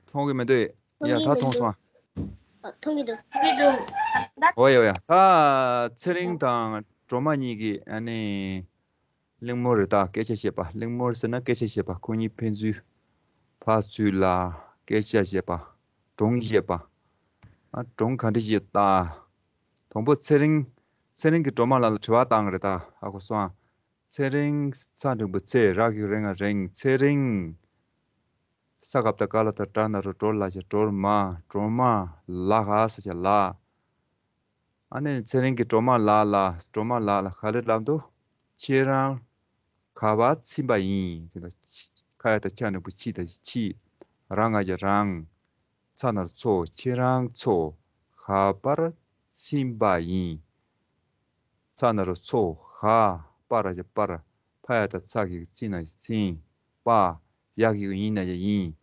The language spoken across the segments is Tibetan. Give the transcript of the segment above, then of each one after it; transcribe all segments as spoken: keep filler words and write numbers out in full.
མཐོང་གི་མི་འདུག་ཡ། ད་མཐོང་སོང་། ཨ། མཐོང་གི་འདུག་འོ་ཡ་ཡ། ད་ཚེ་རིང་དང་སྒྲོལ་མ་གཉིས་ཀྱི་ཨ་ནི་གླེང་མོལ་རེད། ད་སྐད་ཆ་བཤད་པ། གླེང་མོལ་ཟེར་ན་སྐད་ཆ་བཤད་པ། ཁོ་གཉིས་ཕན་ཚུན་ཕར་ཚུར་ལ་སྐད་ཆ་བཤད་པ། སྒྲུང་བཤད་པ། ཨ། སྒྲུང་ག་འདྲ་བཤད། ད་དང་པོ་ཚེ་རིང་། ཚེ་རིང་གིས་སྒྲོལ་མ་ལགས་ལ་དྲི་བ་བཏང་གི་རེད། ད་ཧ་གོ་སོང་ཨ། ཚེ་རིང་། ཚ་འགྲེང་བུ་ཚེ། ར་གི་གུ་རེ་ང་རིང་། ཚེ་རིང་། ས་ག་བཏགས་སྐ་ལ་བཏགས་སྒྲ་ན་རོ་སྒྲོ་ལ་བྱ་སྒྲོལ་མ། སྒྲོལ་མ། ལ་ག་ས་བྱ་ལགས། ཨ་ནི་ཚེ་རིང་གིས་སྒྲོལ་མ་ལགས་ལ། སྒྲོལ་མ་ལགས་ལ་ག་རེ་ལབ་འདུག་ཁྱེད་རང་ག་པར་ཕྱིན་པ་ཡིན། ཁ་ཡ་བཏགས་ཁྱ་འགྲེང་བུ་ཁྱི་ད་ཕྱི། ར་ང་བྱ་རང་། ཚ་ན་རོ་ཚོ། ཁྱེད་རང་ཚོ་ག་པར་ཕྱིན་པ་ཡིན། ཚ་ན་རོ་ཚོ། ག་པར་བྱ་པར། ཕ་ཡ་བཏགས་ཕྱ་གི་གུ་ཕྱི་ན་བྱ་ཕྱིན། པ། ཡ་གི་གུ་ཡིན་ན་བྱ་ཡིན།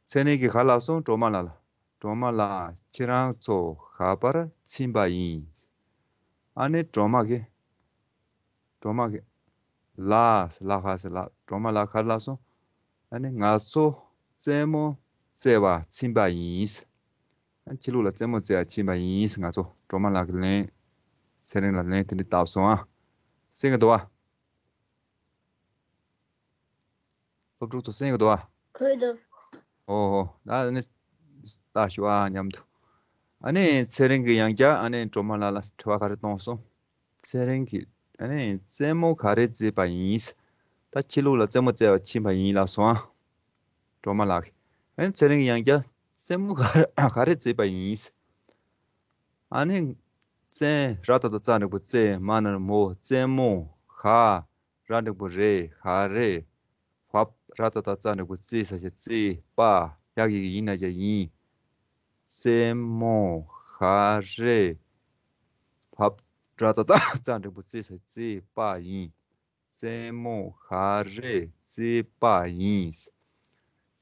ཚེ་རིང་གིས་ག་ལབ་སོང་སྒྲོལ་མ་ལགས་ལ། སྒྲོལ་མ་ལགས། ཁྱེད་རང་ཚོ་ག་པར་ཕྱིན་པ་ཡིན། ཨ་ནི་སྒྲོལ་མ་གིས། སྒྲོལ་མ་གིས། ལགས། ལ་ག་ས་ལགས། སྒྲོལ་མ་ལགས་ག་རེ་ལབ་སོང་། ཨ་ནི་ང་ཚོ་རྩེད་མོ་རྩེ་བར་ཕྱིན་པ་ཡིན། ཨ། ཕྱི་ལོགས་ལ་རྩེད་མོ་རྩེ་བར་ཕྱིན་པ་ཡིན། ང་ཚོ། སྒྲོལ་མ་ལགས་ཀྱིས་ལན། ཚེ་རིང་ལ་ལན་དེ་འདྲ་བཏབ་སོང་ཨ། གསན་གྱི་འདུག་བ། སློབ་ཕྲུག་ཚོ་གསན་གྱི་འདུག་བ། གོ་གི་འདུག་ཨོ་ཧོ། ད་ནི་ལྟ་ཞུ་ཨ་མཉམ་དུ། ཨ་ནི་ཚེ་རིང་གིས་ཡང་བསྐྱར་ཨ་ནི་སྒྲོལ་མ་ལགས་ལ་དྲི་བ་ག་རེ་བཏང་སོང་། ཚེ་རིང་གིས། ཨ་ནི་རྩེད་མོ་ག་རེ་རྩེས་པ་ཡིན། ད་ཕྱི་ལོགས་ལ་རྩེད་མོ་རྩེ་བར་ཕྱིན་པ་ཡིན་ལབ་སོང་ཨ། སྒྲོལ་མ་ལགས་ཀྱིས། ཨ་ནི་ཚེ་རིང་གིས་ཡང་བསྐྱར་རྩེད་མོ་ག་རེ་ག་རེ་རྩེས་པ་ཡིན། ཨ་ནི་རྩེད། ར་བཏགས་རྩ་འགྲེང་བུ་རྩེ། མ་ན་རོ་མོ། རྩེད་མོ། ག་ར་འགྲེང་བུ་རེ། ག་རེ། བ། ར་བཏགས་རྩ་འགྲེང་བུ་རྩེ་ས་བྱ་རྩེས། པ། ཡ་གི་གུ་ཡིན་ན་བྱ་ཡིན། རྩེད་མོ་ག་རེ། བ། ར་བཏགས་རྩ་འགྲེང་བུ་རྩེ་ས་རྩེས་པ་ཡིན། རྩེད་མོ་ག་རེ་རྩེས་པ་ཡིན།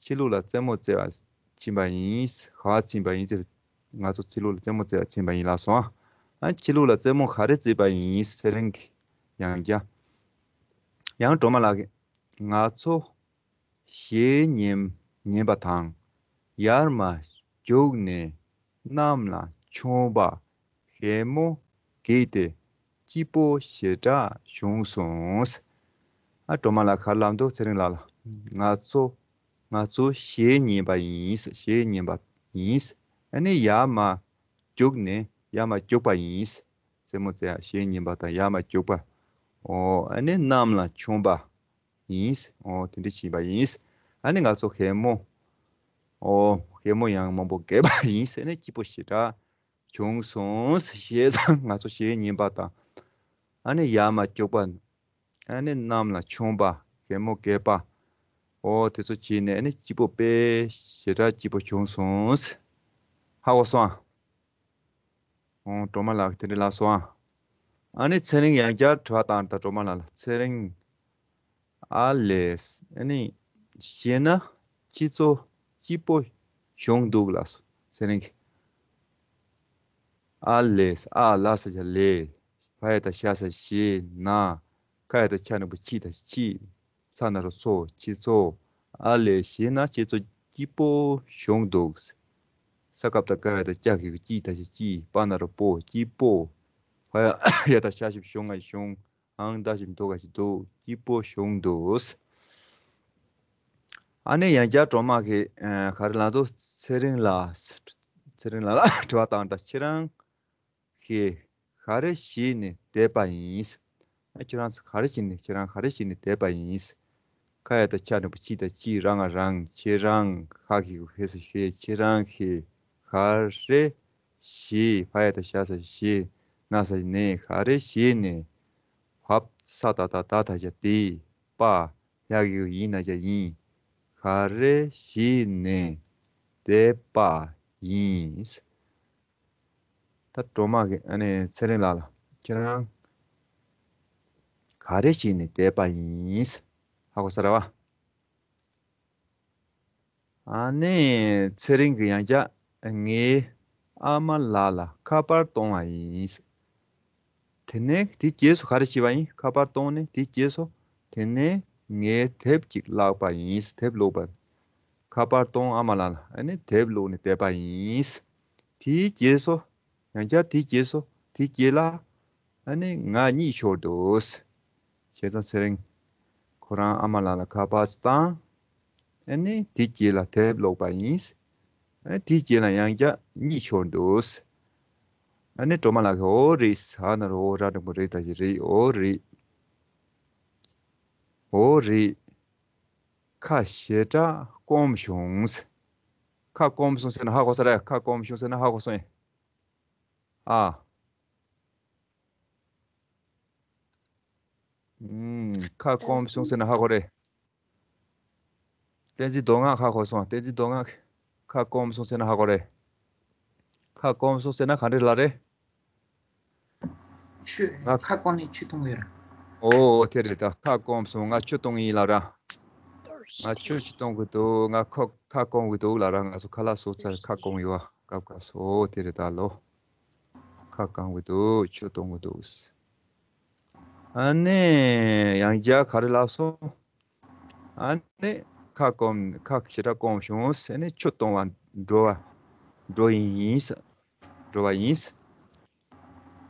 ཕྱི་ལོགས་ལ་རྩེད་མོ་རྩེ་བར་ཕྱིན་པ་ཡིན། ག་པར་ཕྱིན་པ་ཡིན་ཟེར། ང་ཚོ་ཕྱི་ལོགས་ལ་རྩེད་མོ་རྩེ་བར་ཕྱིན་པ་ཡིན་ལབ་སོང་ཨ། ཨ། ཕྱི་ལོགས་ལ་རྩེད་མོ་ག་རེ་རྩེས་པ་ཡིན། ཚེ་རིང་གིས་ཡང་བསྐྱར། ཡང་སྒྲོལ་མ་ལགས་ཀྱིས། ང་ཚོ་གཞས་ཉན་ཉན་པ་དང་། ཡར་མར་རྒྱུགས་ནས་གནམ་ལ་མཆོངས་པ། གད་མོ་བགད་དེ་སྐྱིད་པོ་ཞེ་དྲག་བྱུང་སོང་། ཨ། སྒྲོལ་མ་ལགས་ག་རེ་ལབ་འདུག་ཚེ་རིང་ལགས་ལ། ང་ཚོ། ང་ཚོ་གཞས་ཉན་པ་ཡིན། གཞས་ཉན་པ་ཡིན། ཨ་ནི་ཡར་མར་རྒྱུགས་ནས། ཡར་མར་རྒྱུགས་པ་ཡིན། རྩེད་མོ་རྩེ་ཡ། གཞས་ཉན་པ་དང་ཡར་མར་རྒྱུགས་པ། ཨོ། ཨ་ནི་གནམ་ལ་མཆོངས་པ་ཡིན། ཨོ། དེ་འདྲ་བྱས་པ་ཡིན། ཨ་ནི་ང་ཚོ་གད་མོ། ཨོ། གད་མོ་ཡང་མང་པོ་བགད་པ་ཡིན། ཨ་ནི་སྐྱིད་པོ་ཞེ་དྲག་བྱུང་སོང་། ཞེས་ང་ཚོ་གཞས་ཉན་པ་དང་། ཨ་ནི་ཡར་མར་རྒྱུགས་པ། ཨ་ནི་གནམ་ལ་མཆོངས་པ། གད་མོ་བགད་པ། ཨོ། དེ་ཚོ་བྱས་ནས་ཨ་ནི་སྐྱིད་པོ་དཔེ་ཞེ་དྲག་སྐྱིད་པོ་བྱུང་སོང་། ཧ་གོ་སོང་ཨ། ཨོ། སྒྲོལ་མ་ལགས་ཀྱིས་དེ་འདྲ་ལབ་སོང་ཨ། ཨ་ནི་ཚེ་རིང་ཡང་བསྐྱར་དྲི་བ་བཏང་། ད་སྒྲོལ་མ་ལགས་ལ། ཚེ་རིང་། ཨ་ལས། ཨ་ནི་གཞས་ན་སྤྱི་ཚོགས་སྐྱིད་པོ་བྱུང་འདུག་ལབ་སོང་ཚེ་རིང་གིས། ཨ་ལས། ཨ་ལ་ས་བྱ་ལས། བ་ཡ་བཏགས་བྱ་ས་བྱ་བཞེས། ན། ཁ་ཡ་བཏགས་ཁྱ་འགྲེང་བུ་ཁྱི་ད་ཁྱིས། ཚ་ན་རོ་ཚོ། ཁྱེད་ཚོ། ཨ་ལས། གཞས་ན་ཁྱེད་ཚོ་སྐྱིད་པོ་བྱུང་འདུག་ས་ག་བཏགས་སྐ་ཡ་བཏགས་སྐྱ་གི་གུ་སྐྱིད་ད་བྱ་སྐྱིད། པ་ན་རོ་པོ། སྐྱིད་པོ། བ་ཡ་བཏགས་བྱ་ཞབས་བྱ་བྱུང་ང་བྱུང་། འང་ད་ཞབས་འང་འདོ་ག་ཞབས་འདོ། སྐྱིད་པོ་བྱུང་འདུག་ཨ་ནི་ཡང་བསྐྱར་སྒྲོལ་མ་གིས། ཨ། ག་རེ་ལབ་འདུག་ཚེ་རིང་ལ། ཚེ་རིང་ལགས་ལ་དྲི་བ་བཏང་། ད་ཁྱེད་རང་གིས་ག་རེ་བྱས་ནས་བསྡད་པ་ཡིན། ཨ། ཁྱེད་རང་ག་རེ་བྱས་ནས། ཁྱེད་རང་ག་རེ་བྱས་ནས་བསྡད་པ་ཡིན། ཁ་ཡ་བཏགས་ཁྱ་འགྲེང་བུ་ཁྱི་ད་ཁྱིས། ར་ང་རང་། ཁྱེད་རང་། ཧ་གི་གུ་ཧེ་ས་ཧེ། ཁྱེད་རང་གིས་ག་རེ་བྱས། བ་ཡ་བཏགས་བྱ་ས་བྱས། ན་ས་ནས། ག་རེ་བྱས་ནས། བ་ས་ད་བཏགས་བདག་ད་བྱ་བདེ། པ། ཡ་གི་གུ་ཡིན་ན་བྱ་ཡིན། ག་རེ་བྱས་ནས་བསྡད་པ་ཡིན། ད་སྒྲོལ་མ་གིས་ཨ་ནི་ཚེ་རིང་ལགས་ལ། ཁྱེད་རང་ག་རེ་བྱས་ནས་བསྡད་པ་ཡིན། ཧ་གོ་སོང་རེད་བ། ཨ་ནི་ཚེ་རིང་གིས་ཡང་བསྐྱར་ངའི་ཨ་མ་ལགས་ལ་ཁ་པར་གཏོང་བ་ཡིན། དེ་ནས་དེའི་རྗེས་སུ་ག་རེ་བྱས་པ་ཡིན། ཁ་པར་གཏོང་ནས་དེའི་རྗེས་སུ། དེ་ནས་ངས་དེབ་ཅིག་བཀླགས་པ་ཡིན། དེབ་ཀློག་པ། ཁ་པར་གཏོང་ཨ་མ་ལགས་ལ་ཨ་ནི་དེབ་བླུགས་ནས་བསྡད་པ་ཡིན། དེའི་རྗེས་སུ། ཡང་བསྐྱར་དེའི་རྗེས་སུ་དེའི་རྗེས་ལ་ཨ་ནི་ང་གཉིད་ཤོར་འདུག་བྱས་ཙང་ཚེ་རིང་ཁོ་རང་ཨ་མ་ལགས་ལ་ཁ་པར་བཏང་། ཨ་ནི་དེའི་རྗེས་ལ་དེབ་ཀློག་པ་ཡིན། ཨ་དེའི་རྗེས་ལ་ཡང་བསྐྱར་གཉིད་ཤོར་འདུག་ཨ་ནི་སྒྲོལ་མ་ལགས་ཀྱིས་འོ་རེད་ཟེར། ཨ་ན་རོ་འོ་ར་འགྲེང་བུ་རེད། ད་ཅི་རེད། འོ་རེད། འོ་རེད། ཁ་ཞེ་དྲག་སྐོམ་བྱུང་། ཁ་སྐོམ་སོང་ཟེར་ན་ཧ་གོ་ས་རེད། ཁ་སྐོམ་བྱུང་ཟེར་ན་ཧ་གོ་སོང་ཨེ། ཨ། ཨུམ། ཁ་སྐོམ་སོང་ཟེར་ན་ཧ་གོ་རེད། བསྟན་འཛིན་མདོ་སྔགས་ཧ་གོ་སོང་། བསྟན་འཛིན་མདོ་སྔགས། ཁ་སྐོམ་སོང་ཟེར་ན་ཧ་གོ་རེད། ཁ་སྐོམ་སོང་ཟེར་ན་ག་འདྲ་ལབ་རེད། ཆུ། ང་ཁ་སྐོམ་ནས་ཆུ་འཐུང་ཡོད་ར། ཨོ་ཨོ་དེ་རེད། ད་ཁ་སྐོམ་སོང་། ང་ཆུ་འཐུང་ཡིན་ལབ་ར། ང་ཆུ་ཞིག་འཐུང་གི་འདུག་ང་ཁོ་ཁ་སྐོམ་གི་འདུག་ལབ་ར། ང་ཚོ་ཁ་ལག་བཟོ་ཚར། ཁ་སྐོམ་ཡོད་པ་སྐབས་སྐབས་སུ། ཨོ་དེ་རེད། ད་ལོ། ཁ་སྐོམ་གི་འདུག་ཆུ་འཐུང་གི་འདུག་ཨ་ནི་ཡང་བསྐྱར་ག་རེ་ལབ་སོང་། ཨ་ནི་ཁ་སྐོམ། ཁ་ཞེ་དྲག་སྐོམ་བྱུང་ཟེར་ནས་ཆུ་འཐུང་བར་འགྲོ་བ། འགྲོ་ཡིན། འགྲོ་བ་ཡིན།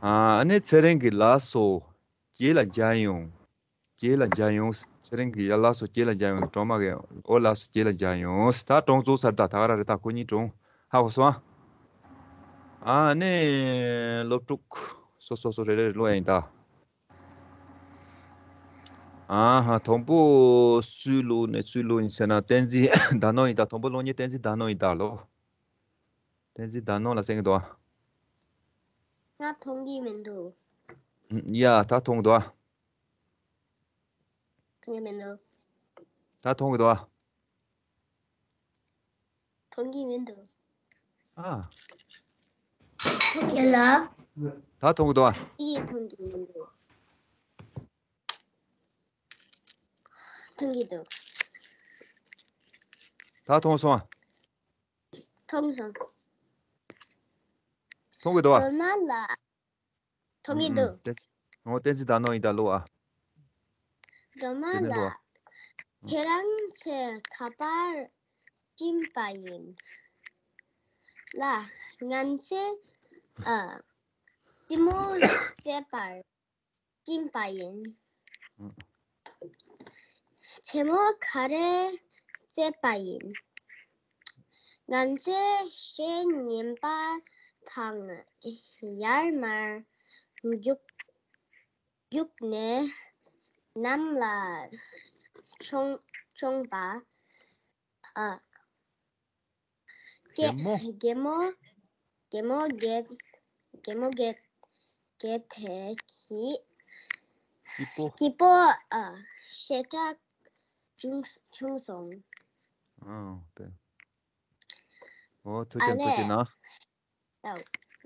ཨ་ནི་ཚེ་རིང་གིས་ལགས་སོ། རྗེས་ལ་མཇལ་ཡོང་། རྗེས་ལ་མཇལ་ཡོང་། ཚེ་རིང་གིས་ཡ་ལགས་སོ་རྗེས་ལ་མཇལ་ཡོང་། སྒྲོལ་མ་གིས་འོ་ལགས་སོ་རྗེས་ལ་མཇལ་ཡོང་། ད་གྲོངས་ཚར་ད། ད་ག་རང་རེད། ད་ཁོ་གཉིས་གྲོངས། ཧ་གོ་སོང་ཨ། ཨ་ནི་སློབ་ཕྲུག་སོ་སོ་སོ་རེ་རེ་ཀློག་ཡིན་ད། ཨ་ཧ། དང་པོ་སུས་ཀློག་ནས་སུས་ཀློག་ཡིན་ཟེར་ན་བསྟན་འཛིན་ཟླ་ནོར་ཡིན་ད། དང་པོ་ཀློག་མཁན་བསྟན་འཛིན་ཟླ་ནོར་ཡིན་ད་ལོ། བསྟན་འཛིན་ཟླ་ནོར་ལ་གསན་གི་འདུག་ཨ། ང་མཐོང་གི་མི་འདུག་ཡ་ད་མཐོང་གི་འདུག་ཨ། མཐོང་གི་མི་འདུག་ད་མཐོང་གི་འདུག་ཨ། མཐོང་གི་མི་འདུག་ཨ། མཐོང་གི་ལ། ད་མཐོང་གི་འདུག་ཨ། ཡིད་མཐོང་གི་མི་འདུག་མཐོང་གི་འདུག་ད་མཐོང་སོང་ཨ། མཐོང་སོང་། མཐོང་གི་འདུག་ཨ། སྒྲོལ་མ་ལགས། མཐོང་གི་འདུག་ཨུ་ཨུ། བསྟན་འཛིན་ཟླ་ནོར་ཡིན་ད་ལོ་ཨ། སྒྲོལ་མ་ལགས། ཁྱེད་རང་ཚོས་ཁ་པར་སྦྱིན་པ་ཡིན་ལ། ང་ཚོས་ཨ། རྩེད་མོ་རྩེ་བར་སྦྱིན་པ་ཡིན། རྩེད་མོ་ག་རེ་རྩེ་བ་ཡིན། ང་ཚོས་གཞས་ཉན་པ་དང་ཡར་མར་རྒྱུག་རྒྱུག་ནས་གནམ་ལ་མཆོང་མཆོང་བ། ཨ། གད་མོ། གད་མོ། གད་མོ་བགད། གད་མོ་བགད། བགད་དེ་གི། སྐྱིད་པོ། སྐྱིད་པོ། ཨ། ཞེ་དྲག་བྱུང་བྱུང་སོང་། ཨ། དེ། ཨོ་ཐུགས་རྗེ་ཆེ། ཨ་ཐུགས་རྗེ་གནང་། ཨོ།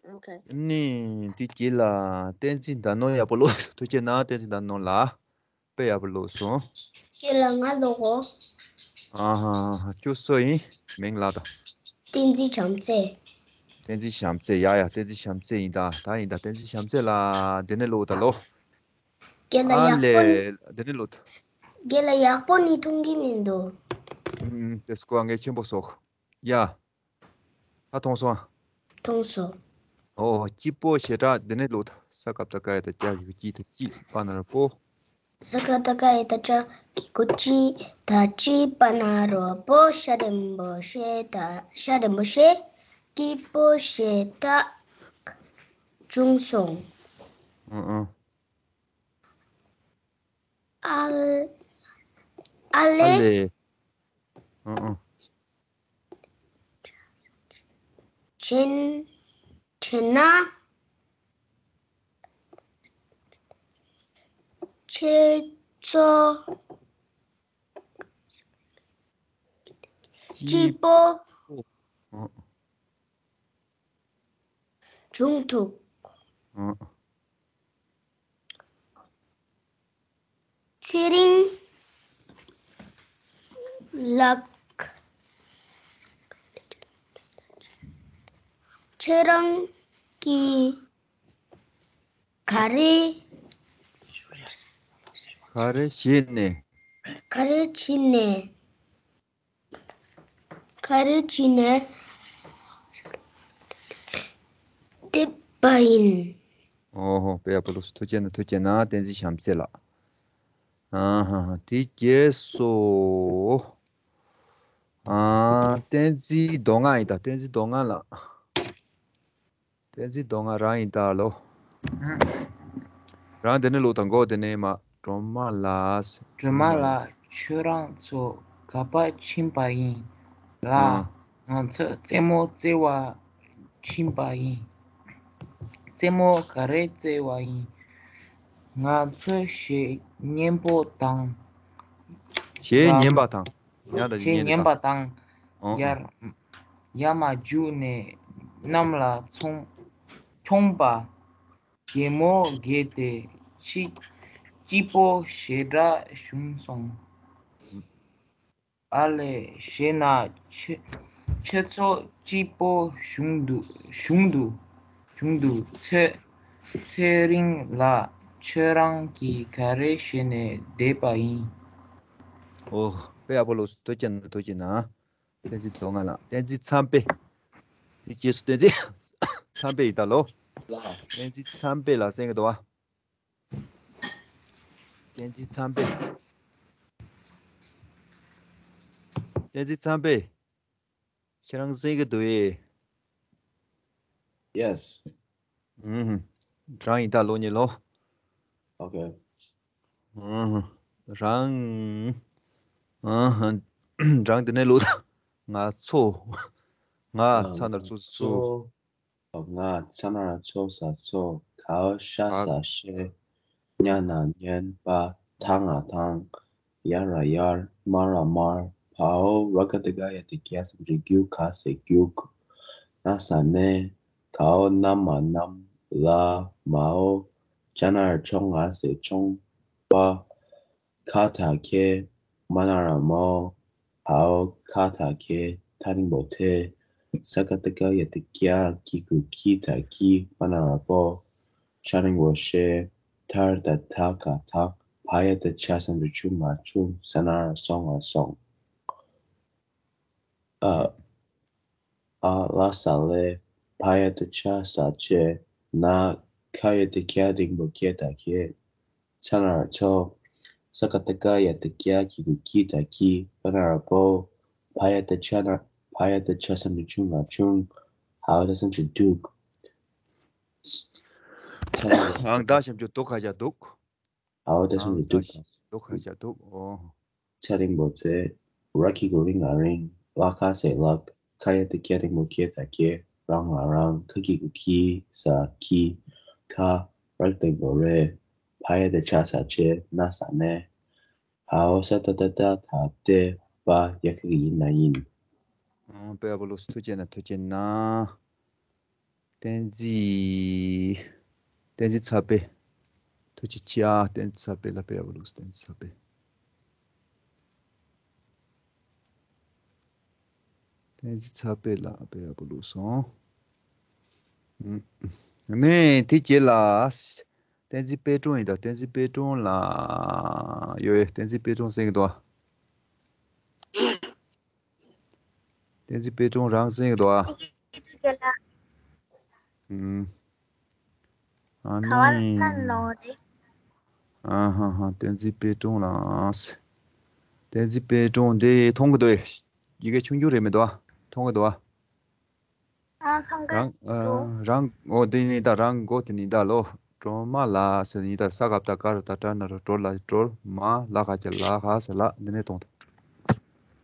ཨོ་ཁེ། ནི་དེ་རྗེས་ལ་བསྟན་འཛིན་ཟླ་ནོར་ཡག་པོ་ཀློག་ཐུགས་རྗེ་གནང་བསྟན་འཛིན་ཟླ་ནོར་ལགས། དཔེ་ཡག་པོ་ཀློག་སོང་། ཁྱེད་ལ་ང་ཀློག་གོ། ཨ་ཧ་ཧ། ཁྱོད་སུ་ཡིན། མིང་ལབ་དང་། བསྟན་འཛིན་བྱམས་བརྩེ། བསྟན་འཛིན་བྱམས་བརྩེ། ཡ་ཡ། བསྟན་འཛིན་བྱམས་བརྩེ་ཡིན་ད། ད་ཡིན་ད། བསྟན་འཛིན་བྱམས་བརྩེ་ལགས་འདི་ནས་ཀློག་ད་ལོ། ཁྱེད་ལ་ཨ་ཡག་པོ་ནི། ལས་འདི་ནས་ཀློག་ད། ཁྱེད་ལ་ཡག་པོ་ནི་མཐོང་གི་མི་འདུག་ཨུམ། དེ་སྐོར་ངས་ཆེན་པོ་སོགས། ཡ། ད་མཐོང་སོང་ཨ། མཐོང་སོང་། ཨོ། སྐྱིད་པོ་ཞེ་དྲག་འདི་ནས་ཀློག་ད། ས་ཀ་བཏགས་སྐ་ཡ་བཏགས་སྐྱ་གི་གུ་སྐྱི་ད་སྐྱིད། པ་ན་རོ་པོ། ས་ཀ་བཏགས་སྐ་ཡ་བཏགས་སྐྱ་གི་གུ་སྐྱིད། ད་སྐྱིད། པ་ན་རོ་པོ། ཤ་འགྲེང་བུ་ཤེ། ད་ཤ་འགྲེང་བུ་ཤེ། སྐྱིད་པོ་ཞེ་དྲག་བྱུང་སོང་། ཨང་ཨང་། ཨ་ལེ། ཨ་ལེ། ཨ་ལེ། ཨང་ཨང་། བྱིན། བྱིན་ན། ཁྱེད་ཚོ་སྐྱིད་པོ་ཨང་། བྱུང་ཐུབ། ཨང་། ཚེ་རིང་ལགས། ཁྱེད་རང་གིས་ག་རེ། ག་རེ་བྱས་ནས། ག་རེ་བྱས་ནས། ག་རེ་བྱས་ནས་བསྡད་པ་ཡིན། ཨོ་ཧོ། དཔེ་ཡག་པོ་ལོས། ཐུགས་རྗེ་གནང་། ཐུགས་རྗེ་གནང་། བསྟན་འཛིན་བྱམས་བརྩེ་ལགས། ཨ་ཧ་ཧ། དེ་རྗེས་སུ། ཨ། བསྟན་འཛིན་མདོ་སྔགས་ཡིན་ད། བསྟན་འཛིན་མདོ་སྔགས་ལགས། བསྟན་འཛིན་མདོ་སྔགས། རང་ཡིན་ད་ལོ། ཨང་། རང་དེ་ནས་ལོ་དང་མགོ་དེ་ནས་མ། སྒྲོལ་མ་ལགས། སྒྲོལ་མ་ལགས། ཁྱོད་རང་ཚོ་ག་པར་ཕྱིན་པ་ཡིན་ལགས། ཨང་། ང་ཚོ་རྩེད་མོ་རྩེ་བར་ཕྱིན་པ་ཡིན། རྩེད་མོ་ག་རེ་རྩེ་བ་ཡིན། ང་ཚོ་གཞས་སྙན་པོ་དང་། གཞས་སྙན་པ་དང་། ཡར་ལ་གཞས་སྙན་པ་དང་། ཨང་། ཡར། ཡར་མར་རྒྱུགས་ནས་གནམ་ལ་མཆོངས། མཆོངས་པ། གད་མོ་བགད་དེ་ཅིག་སྐྱིད་པོ་ཞེ་དྲག་བྱུང་སོང་། ཨ་ལས། བྱས་ན་ཁྱེད། ཁྱེད་ཚོ་སྐྱིད་པོ་བྱུང་འདུག་བྱུང་འདུག་བྱུང་འདུག་ཚེ། ཚེ་རིང་ལགས། ཁྱོད་རང་གིས་ག་རེ་བྱས་ནས་བསྡད་པ་ཡིན། ཨོ། དཔེ་ཡག་པོ་ལོས། ཐུགས་རྗེ་གནང་། ཐུགས་རྗེ་གནང་། བསྟན་འཛིན་མདོ་སྔགས་ལགས། བསྟན་འཛིན་མཚམས་པས། དེ་རྗེས་སུ་བསྟན་འཛིན་མཚམས་པས་ཡིན་ད་ལོ། ལགས། བསྟན་འཛིན་མཚམས་པས་ལགས། གསན་གྱི་འདུག་བ། བསྟན་འཛིན་མཚམས་པས། བསྟན་འཛིན་མཚམས་པས། ཁྱེད་རང་གསན་གྱི་འདུག་ཨེ། Yes. ཨུམ། རང་ཡིན་ད་ལོ། ཉེ་ལོ། Okay. ཨུམ། རང་། ཨུམ། རང་དེ་ནས་ལོ། ང་ཚོ། ང་ཚ་ན་རོ་ཚོ་ཚོ། ང་ཚ་ན་རོ་ཚོ་ས་ཚོ། ད་འོ་ཤ་ས་ཤེ། ཉ་ན་ཉན། པ་ཐ་ང་ཐང་། ཡ་ར་ཡར། མ་ར་མར། བའོ་ར་ག་ཏ་ག་ཡ་ཏ་གྱ་ས་འགྲེང་རྒྱུ། ག་ས་རྒྱུག་ན་ས་ནས། གའོ་ན་མ་གནམ། ལ་མའོ་ཅ་ན་རོ་ཅོ་ང་ས་ཅོང་། པ་ཁ་ད་ཁེ། མ་ན་ར་མོ། བའོ་ཁ་ད་ཁེ། ཐ་རིང་པོ་ཐེ། ས་ག་ཏ་ག་ཡ་ཏ་གྱ། གི་གུ་གི་ད་གྱི། པ་ན་ར་པོ། ཤ་རིང་པོ་ཤེ། ཐ་ད་ཐ་ག་ཐག་བ་ཡ་ད་བྱ་ས་འགྲེང་རྒྱུ་ང་རྒྱུག་ས་ན་རོ་སོ་ང་སོང་། ཨ། ཨ་ལ་ས་ལེ། བ་ཡ་ད་བྱ་ས་བྱེ། ན་ཁ་ཡ་ཏ་ཁྱ་འགྲེང་པོ་ཁེ་ད་ཁེ། ཚ་ན་རོ་ཚོ། ས་ག་ཏ་ག་ཡ་ཏ་གྱ། གི་གུ་གི་ད་གྱི། པ་ན་ར་པོ། བ་ཡ་ད་བྱ་ན། བ་ཡ་ད་བྱ་ས་འགྲེང་རྒྱུ་ང་རྒྱུག་བའོ་ད་ས་འགྲེང་རྒྱུག་ཨང་། ད་ཞབས་ཀྱུ་འདུག་ཁ་བྱ་འདུག་བའོ་ད་ས་འགྲེང་རྒྱུ་འདུག་འདུག་ཁ་བྱ་འདུག་ཨོ། ཚ་རིང་པོ་ཚེ། ར་གི་གུ་རི་ང་རིང་། ལ་ཁ་ས་ལགས། ཁ་ཡ་ཏ་ཁྱ་འགྲེང་པོ་ཁེ་ད་ཁེ། ར་ང་རང་། ཁ་གི་གུ་ཁི། ས་ཁི། ཁ། ར་འགྲེང་པོ་རེ། བ་ཡ་ད་བྱ་ས་བྱེ། ན་ས་ནས། བའོ་ས་ཏ་ཏ་ད་ད་ཏེ། བ་ཡ་ག་གི་ཡི་ན་ཡིན། ཨང་། དཔེ་ཡག་པོ་ལོས། ཐུགས་རྗེ་གནང་། ཐུགས་རྗེ་གནང་། བསྟན་འཛིན། བསྟན་འཛིན་ཚ་པེ། ཐུགས་རྗེ་ཆེ་ཨ། བསྟན་འཛིན་ཚ་པེ་ལགས། དཔེ་ཡག་པོ་ལོས། བསྟན་འཛིན་ཚ་པེ། བསྟན་འཛིན་ཚ་པེ་ལགས། དཔེ་ཡག་པོ་ལོས་སོང་། ཨུམ། ནས་དེ་རྗེས་ལ། བསྟན་འཛིན་དཔལ་སྒྲོན་ཡིན་ད། བསྟན་འཛིན་དཔལ་སྒྲོན་ལགས་ཡོད། བསྟན་འཛིན་དཔལ་སྒྲོན་གསན་གྱི་འདུག་ཨ། བསྟན་འཛིན་དཔལ་སྒྲོན་རང་གསན་གྱི་འདུག་ཨ། ཨུམ། ཨ་ནི། ཨ་ཧ་ཧ། བསྟན་འཛིན་དཔལ་སྒྲོན་ལགས། བསྟན་འཛིན་དཔལ་སྒྲོན་འདི་མཐོང་གི་འདུག་ཨེ། ཡི་གེ་ཆུང་ཆུང་རེད་མི་འདུག་ཨ། མཐོང་གི་འདུག་ཨ། ཨ་ལྷང་ག་རང་། ཨ། འགྲོ། རང་། འོ་དེ་ནི་ད་རང་མགོ་དེ་ནི་ད་ལོ། སྒྲོལ་མ་ལགས་ཟེར་ནི་ད། ས་ག་བཏགས་སྒ་ར་བཏགས་སྒྲ་ན་རོ་སྒྲོལ་ལ་སྒྲོལ་མ། ལ་ག་ཅ་ལ་ག་ཟེར་ལ། འདི་ནས་གཏོང་ད།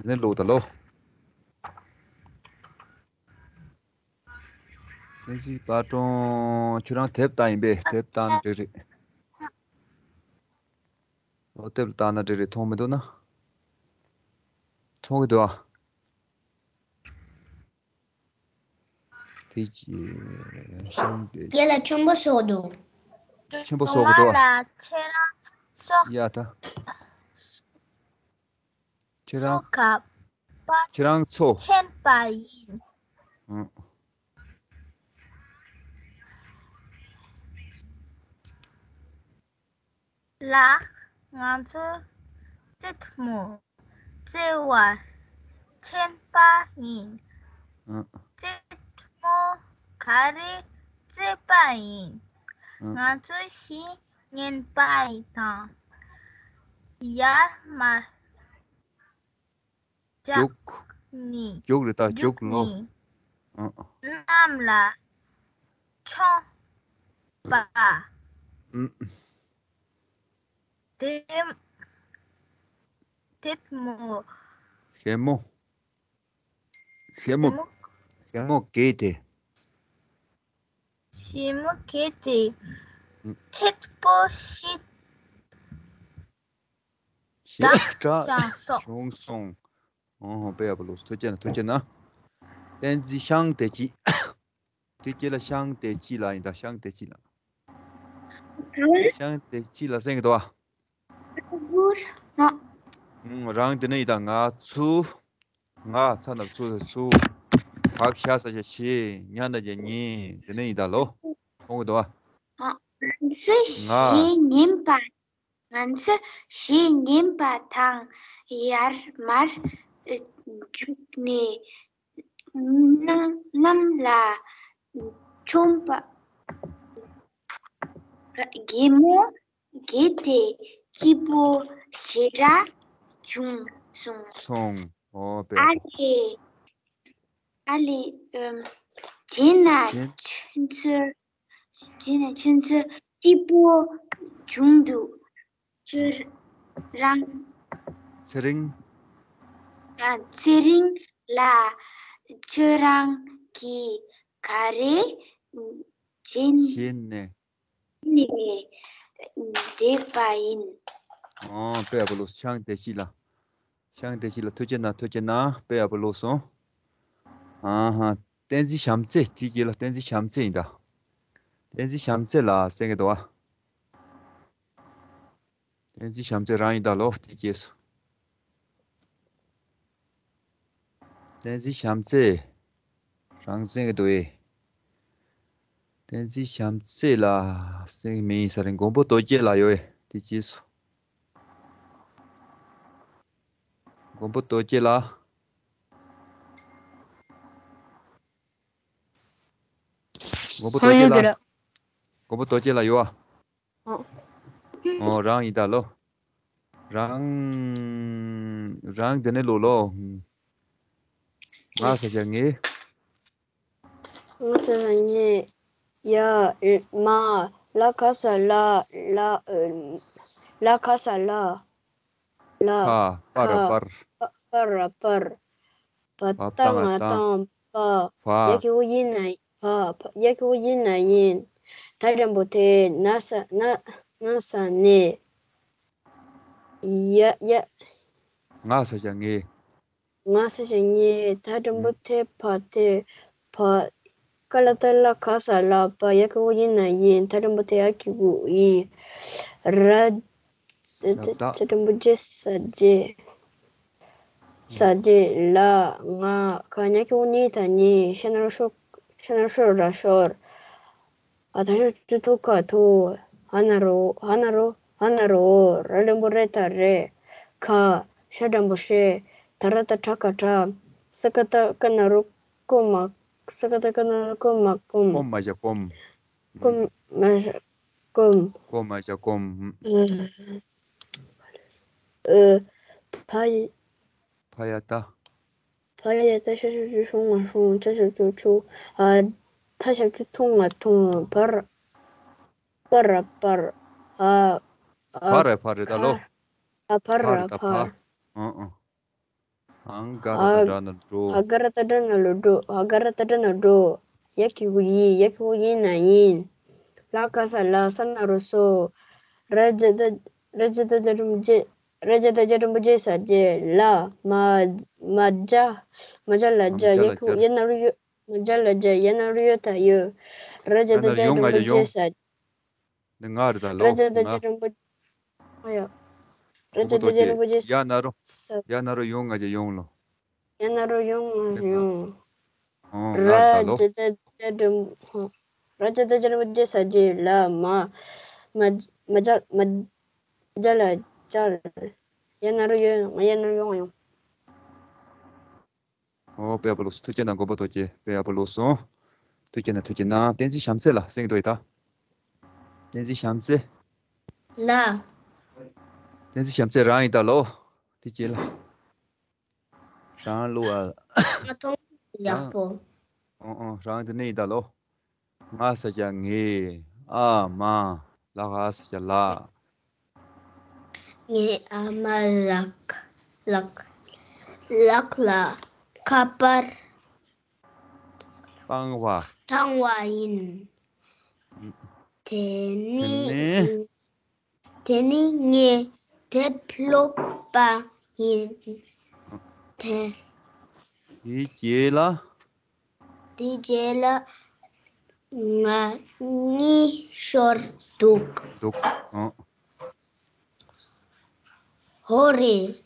འདི་ནས་ལོག་ད་ལོ། བསྟན་འཛིན་དཔལ་སྒྲོན་ཁྱོད་རང་དེབ་ལྟ་ཡིན་པས། དེབ་ལྟ་ན་འགྲིག་རེད། འོ་དེབ་ལྟ་ན་འགྲིག་རེད། མཐོང་མི་འདུག་ན། མཐོང་གི་འདུག་ཨ། དེ་ཅི་ཤང་དེ། རྒན་ལགས་ཆེན་པོ་བཟོ་འདུག་ཆེན་པོ་བཟོ་གི་འདུག་ཨ། ལ་ཁྱེད་རང་སོ། ཡ་ད། ཁྱེད་རང་། སོ་ག་པ། ཁྱེད་རང་ཚོ། ཆེན་པ་ཡིན། ཨང་། ལགས། ང་ཚོ་རྩེད་མོ་རྩེ་བར་ ཆེན་པ་ཡིན། ཨ། རྩེད་མོ་ག་རེ་རྩེད་པ་ཡིན། ཨ། ང་ཚོ་གཞས་ཉན་པ་དང་། ཡར་མར་རྒྱུག་ནི། རྒྱུག་རེད་ད། རྒྱུག་ལོ། ནི། ཨ། གནམ་ལ་མཆོངས་པ། ཨ། དེ། དེ་མོ། གཞས་མོ། གཞས་མོ། གཞས་མོ་གལ་ཏེ། གཞས་མོ་གལ་ཏེ། ཨ། ཁྲེལ་པོ་ཞིག་ཞེ་དྲག་དྲག་བྱུང་སོང་། བྱུང་སོང་། ཨོ་ཧོ། དཔེ་ཡག་པོ་ལོས། ཐུགས་རྗེ་གནང་། ཐུགས་རྗེ་གནང་། བསྟན་འཛིན་ཤང་བདེ་སྐྱིད། དེ་རྗེས་ལ་ཤང་བདེ་སྐྱིད་ལགས་ཡིན་ད། ཤང་བདེ་སྐྱིད་ལགས། ཤང་བདེ་སྐྱིད་ལགས་གསན་གྱི་འདུག་བ། ཨང་། རང་དེ་ནས་ཡིན་ད། ང་ཚོ། ང་ཚ་ན་ཚུ་ཚུ། བག་ཤ་ས་ཤ་ཤི། ཉ་ན་ཉ་ཉི། དེ་ནས་ཡིན་ད་ལོ། མཐོང་གི་འདུག་བ། ང་ཚོས་གཞས་ཉན་པ། ང་ཚོས་གཞས་ཉན་པ་དང་ཡར་མར་རྒྱུག་ནས་གནམ་གནམ་ལ་མཆོངས་པ། གཞས་མོ་གལ་ཏེ་སྐྱིད་པོ་ཞེ་དྲག་བྱུང་སོང་། སོང་། ཨོ་དཔེ། ཨ་ལེ། ཨ་ལེ། ཨམ། རྗེས་ན་གཞས། ཁྱོད་ཚོ། རྗེས་ན་ཁྱོད་ཚོ་སྐྱིད་པོ་བྱུང་འདུག་ཁྱོད་རང་། ཚེ་རིང་། ཨ། ཚེ་རིང་ལགས། ཁྱོད་རང་གིས་ག་རེ་བྱས་བྱས་ནས། ནས་བསྡད་པ་ཡིན། ཨོ་དཔེ་ཡག་པོ་ལོས། ཤང་བདེ་སྐྱིད་ལགས། ཤང་བདེ་སྐྱིད་ལགས་ཐུགས་རྗེ་གནང་། ཐུགས་རྗེ་གནང་། དཔེ་ཡག་པོ་ལོས་སོང་། ཨ་ཧ། བསྟན་འཛིན་བྱམས་བརྩེ། དེ་རྗེས་ལ་བསྟན་འཛིན་བྱམས་བརྩེ་ཡིན་ད། བསྟན་འཛིན་བྱམས་བརྩེ་ལགས་གསན་གྱི་འདུག་བ། བསྟན་འཛིན་བྱམས་བརྩེ་རང་ཡིན་ད་ལོ། དེ་རྗེས་སུ། བསྟན་འཛིན་བྱམས་བརྩེ། རང་གསན་གྱི་འདུག་ཨེ། བསྟན་འཛིན་བྱམས་བརྩེ་ལགས་གསན་གྱི་མེད་ཡིན་ས་རེད། མགོན་པོ་རྡོ་རྗེ་ལགས་ཡོད་ཨེ། དེ་རྗེས་སུ། མགོན་པོ་རྡོ་རྗེ་ལགས། མགོན་པོ་རྡོ་རྗེ་ལགས། མགོན་པོ་རྡོ་རྗེ་ལགས་ཡོད་ཨ། ཨོ། ཨོ་རང་ཡིན་ད་ལོ། རང་། རང་དེ་ནས་ལོ་ལོ། ང་ས་ཆ་ངེ། ང་ས་ཆ་ངེ། ཡ། མ། ལ་ག་ས་ལ། ལ། ལ་ག་ས་ལ། ལ། ཁ། པ་ར་ཁ། པར། པ། པ་ར་པར། བ་བཏགས་ང་དང་པ། བ། ཡ་གི་གུ་ཡི་ན་བ། བ། ཡ་གི་གུ་ཡི་ན་ཡིན། ད་འགྲེང་བུ་དེ་ན་ས་ན། ན་ས་ནས། ཡ། ཡ། ང་ས་ཆ་ངེ། ང་ས་ཆ་ངེ། ད་འགྲེང་བུ་དེ་བ་དེ་བ། ཀ་ལ་བཏགས་ཀླ་ག་ས་ལ། བ། ཡ་གི་གུ་ཡི་ན་ཡིན། ད་འགྲེང་བུ་དེ་ཡ་གི་གུ་ཡིན། ར། ཞབས་བཏགས། ཚ་འགྲེང་བུ་རྗེ་ས་རྗེས། ས་རྗེས་ལ། ང་། ག། ཉ་གི་གུ་ཉི་ད་ཉིད། ཤ་ན་རོ་ཤོ། ཤ་ན་རོ་ཤོ་ར་ཤོར། འ་ད་ཞབས་ཀྱུ་ཐུ་ག་ཐུག་འ་ན་རོ། འ་ན་རོ། འ་ན་རོ། ར་འགྲེང་བུ་རེ་ད་རེད། ག། ཤ་འགྲེང་བུ་ཤེས། ད་ར་བཏགས་གྲ་ག་གྲ། ས་ཀ་བཏགས་སྐ་ན་རོ་སྐོ་མ། ས་ཀ་བཏགས་སྐ་ན་རོ་སྐོ་མ་སྐོམ། སྐོམ་མ་བྱ་སྐོམ། སྐོམ་མ་བྱ་སྐོམ། སྐོམ་མ་བྱ་སྐོམ། ཨ། ཨ། ཕ་ཡི། ཕ་ཡ་བཏགས། ཕ་ཡ་བཏགས་ཤ་ཞབས་ཀྱུ་ཤོ་ང་ཤོང་། ཆ་ཞབས་ཀྱུ་ཆུ། འ། ཐ་ཞབས་ཀྱུ་ཐུ་ང་ཐུང་། བར། པ་ར་པར། འ། འ། བ་ར་བ་རེད་ད་ལོ། ག། བ་ར་བ་ར་བ། བ། ཨ་ཨ། འ་ག་ར་བཏགས་འགྲ་ན་འགྲོ། འ་ག་ར་བཏགས་འགྲ་ན་ལོ་འགྲོ། འ་ག་ར་བཏགས་འགྲ་ན་འགྲོ། ཡ་གི་གུ་ཡི། ཡ་གི་གུ་ཡི་ན་ཡིན། ལ་ག་ས་ལ། ས་ན་རོ་སོ། ར་ཇ་བཏགས། ར་ཇ་བཏགས་རྗེ་འགྲེང་བུ་རྗེ། ར་ཇ་བཏགས་རྗེ་འགྲེང་བུ་རྗེས། ས་རྗེས་ལ། མ། མ་ཇ། མ་ཇ་ལ་ཇ། མ་ཇ་ལ་ཡ་གི་གུ་ཇ། ཡ་ན་རོ་ཡོ། མ་ཇ་ལ་ཇ། ཡ་ན་རོ་ཡོ་ད་ཡོད། ར་ཇ་ཡ་ན་བཏགས་རོ་རྗེ་ཡོང་། ང་འགྲེང་བུ་ཇ་རྗེས། ཡོང་། ས། འདི་ང་རེད་ད་ལོ། ར་ཇ་བཏགས་རྗེ་འགྲེང་བུ། ཨ་ཡ། ར་ཇ་བཏགས་རྗེ་འགྲེང་བུ་རྗེས། ཡ་ན་རོ། ས། ཡ་ན་རོ་ཡོ་ང་ཇ་ཡོང་ལོ། ཡ་ན་རོ་ཡོ་ང་ཇ་ཡོང་། ཨོ་ང་རེད་ད་ལོ། ར་ཇ་བཏགས་རྗེ་འགྲེང་བུ། ར་ཇ་བཏགས་རྗེ་འགྲེང་བུ་རྗེས། ས་རྗེས་ལ། མ། མ། མ་ཇ། མ་ཇ་ལ་ཇ། ཡ་ན་རོ་ཡོ། ཡ་ན་རོ་ཡོ་ང་ཡོང་། དཔེ་ཡག་པོ་ལོས་སོང་། ཐུགས་རྗེ་གནང་། མགོན་པོ་རྡོ་རྗེ། དཔེ་ཡག་པོ་ལོས་སོང་། ཐུགས་རྗེ་གནང་། ཐུགས་རྗེ་གནང་། བསྟན་འཛིན་བྱམས་བརྩེ་ལགས། གསན་གྱི་འདུག་ཡིན་ད། བསྟན་འཛིན་བྱམས་བརྩེ། ལགས། བསྟན་འཛིན་བྱམས་བརྩེ་རང་ཡིན་ད་ལོ། ཐུགས་རྗེ་ཆེ་ལགས། རང་ལོ་ཨ། མ་མཐོང་། ཡག་པོ། ཨོ་ཨོ། རང་དེ་ནས་ཡིན་ད་ལོ། ང་ས་ཆ་ངེ། ཨ་མ། ལ་ག་ས་ཆ་ལགས། ངའི་ཨ་མ་ལགས། ལགས། ལགས་ལ་ཁ་པར་བཏང་བ། བཏང་བ་ཡིན། དེ་ནི། དེ་ནི། དེ་ནི་ངས་དེབ་ཀློག་པ་ཡིན། དེ། དེའི་རྗེས་ལ། དེའི་རྗེས་ལ་ང་གཉིད་ཤོར་འདུག་འདུག་ཨང་། ཧོ་རེད།